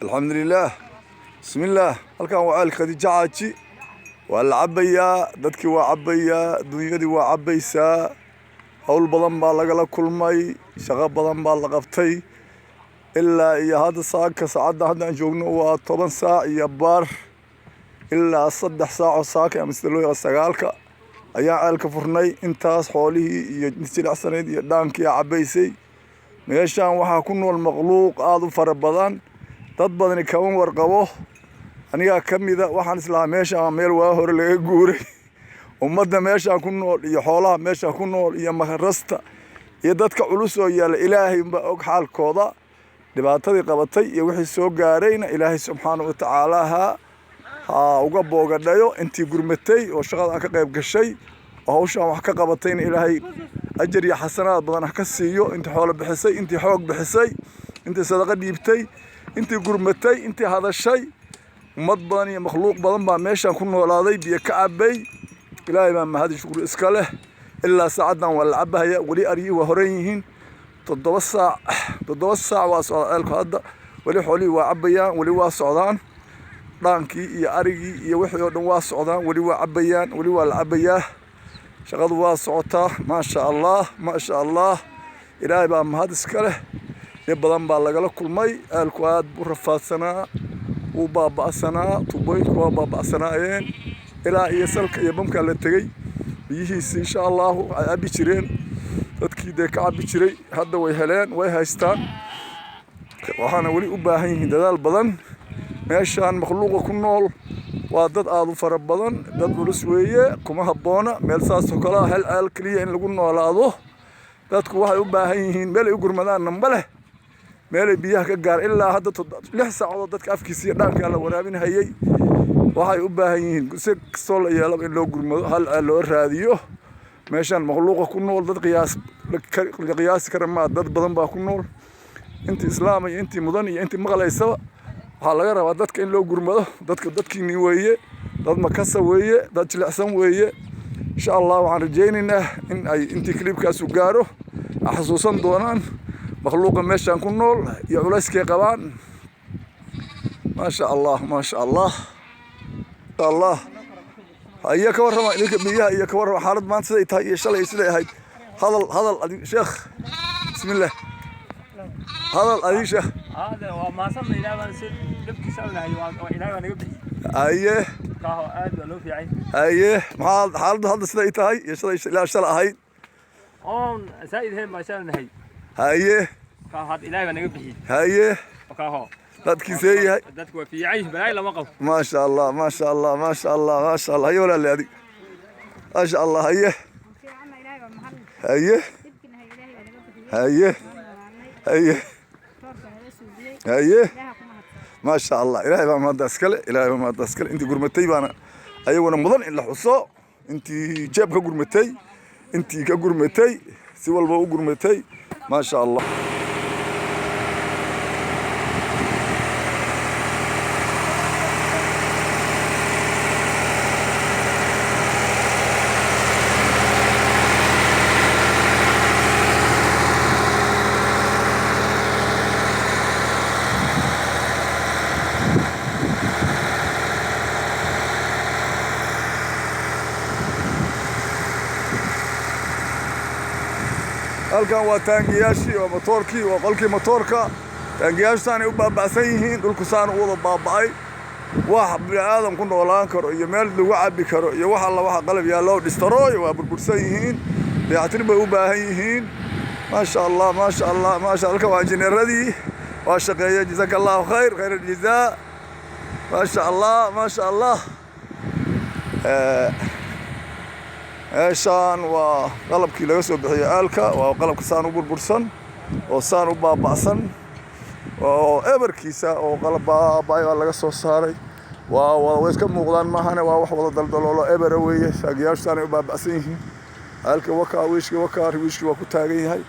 Alxamdulilaah, bismillaah. Halkan waa ceelka Khadiijo Xaaji. Waa la cabayaa, dadkii waa cabayaa, dunyadii waa cabaysaa. Howl badan baa lagala kulmay, shaqo badan baa la qabtay. Ilaa iyo hadda saaka, saacadda hadda aan joogno waa 10 saac iyo baar. Ilaa 3 saac oo saaka, ama sida loo yaqaan 9-ka, ayaan ceelka furnay. Intaas xoolihii iyo jilicsanayd iyo dhaankii aa cabaysay. Meeshaan waxaa ku nool makhluuq aada u fara badan, dad badani kama warqabo. Anigaa ka mida. Waxaan islahaa meeshaan waa meel waa hore laga guuray. Ummadda meeshaan ku nool iyo xoolaha meeshaan ku nool iyo makarasta iyo dadka culus oo yaalla, Ilaahay unbaa og xaalkooda. Dhibaatadii qabatay iyo wixii soo gaarayna, Ilaahay subxaana wa tacaala ha uga boogadhayo. Intii gurmatay oo shaqada ka qayb gashay oo hawshaan wax ka qabatayna, Ilaahay ajar iyo xasanaad badan ha ka siiyo. Intii xoolo bixisay, intii xoog bixisay, intii sadaqo dhiibtay, intii gurmatay, intii hadashay. Ummad badan iyo makhluuq badan baa meeshaan ku noolaaday, biyo ka cabay. Ilaahay baa mahadi shukri iska leh. Ilaa saacaddan waa la cabahaya, weli aryihii waa horan yihiin. 7 saac, 7 saac waa socda ceelku hadda. Weli xoolihii waa cabayaan, weli waa socdaan. Dhaankii iyo arigii iyo wixii oo dhan waa socdaan, weli waa cabayaan, weli waa la cabayaa. Shaqadu waa socotaa, maasha Allah, maasha Allah. Ilaahay baa mahad iska leh. Dhib badan baa lagala kulmay. Ceelku aad buu rafaadsanaa, wuu baaba'sanaa, tuubooyinku waa baaba'sanaayeen. Ilaa iyo salka iyo bamkaa la tegey. Biyihiisi, insha Allahu, ay cabbi jireen dadkii dee ka cabbi jiray, hadda way heleen, way haystaan. Waxaana weli u baahan yihiin dadaal badan. Meeshaan makhluuqa ku nool waa dad aada u fara badan, dad culus weeye. Kuma habboona meel saas oo kale ah hal ceel keliya in lagu noolaado. Dadku waxay u baahan yihiin meel ay u gurmadaanna ma leh, meelay biyaha ka gaar. Ilaa hadda 6 saacadood dadka afkiisa iyo dhaankaa la waraabinhayay. Waxay u baahan yihiin si kastoo la yeelaba in loo gurmado, hal ceel loo raadiyo. Meeshaan makhluuqa ku nool dad qiyaas la qiyaasi kara maa, dad badan baa ku nool. Intii islaam iyo intii mudan iyo intii maqlaysaba, waxaa laga rabaa dadka in loo gurmado. Dadka dadkiini weeye, dad makasa weeye, dad jilicsan weeye. Insha Allah waxaan rajaynaynaa in ay intii clipkaasu gaaro xasuusan doonaan makhluuqa meeshaan ku nool iyo culayskay qabaan. Maasha Allah, maasha Allah, Allah. Haye, ka warrama idinka biyaha iyo ka warrama xaalad maanta siday tahay iyo shalay siday ahayd. Hadal, hadal adig sheekh, bismillah, hadal adig sheekh. Hada waa mahadsanna. Ilaah baan si dhibkiisa ognahay, waa Ilaah baa naga bixi. Kaaho aad baa loo fiicay. Haye, maxaa xaaladdu hadda siday tahay iyo shalay, ilaa shalay ahayd? Oon zaa'id ahayn baa shalay nahay. Kaaho hadda Ilaah baa naga bixi. Kaaho. Dadkii see yahay? Dadku waa fiican yihiin, balaayo lama qabo. Maasha Allah, maasha Allah, maasha Allah, maasha Allah. Haye walaale adig, maasha Allah. Haye, haye, haye, haye, haye, maasha Allah. Ilaahay baa mahadda iskale, Ilaahay baa mahadda iskale. Intii gurmatay baana ayaguna mudan in la xuso, intii jeeb ka gurmatay, intii ka gurmatay, si walba u gurmatay, maasha Allah. Halkan waa taangiyaashii, waa motoorkii, waa qolkii motoorka. Taangiyaashu saanay u baaba'san yihiin, dhulku saan u wada baaba'ay. Wax bini aadam ku noolaan karo iyo meel lagu cabbi karo iyo wax alla waxa qalab yaallo dhistarooy waa burbursan yihiin, dayactir bay u baahan yihiin. Maasha Allah, maasha Allah, maasha. Halkan waa injineeradii, waa shaqeeye. Jazaaka Allahu khayr, khayr aljazaa. Maasha Allah, maasha Allah. Meeshaan waa qalabkii laga soo bixiyey ceelka. Waa qalabka saan u burbursan oo saan u baaba'san oo eberkiisa oo qalab baaba'ay baa laga soo saaray. Waa way iska muuqdaan maahane, waa wax wada daldaloolo ebera weeye. Taangiyaashu saanay u baaba'san yihiin. Ceelka wakaa, wiishkii wakaa, wiishkii waa ku taagan yahay.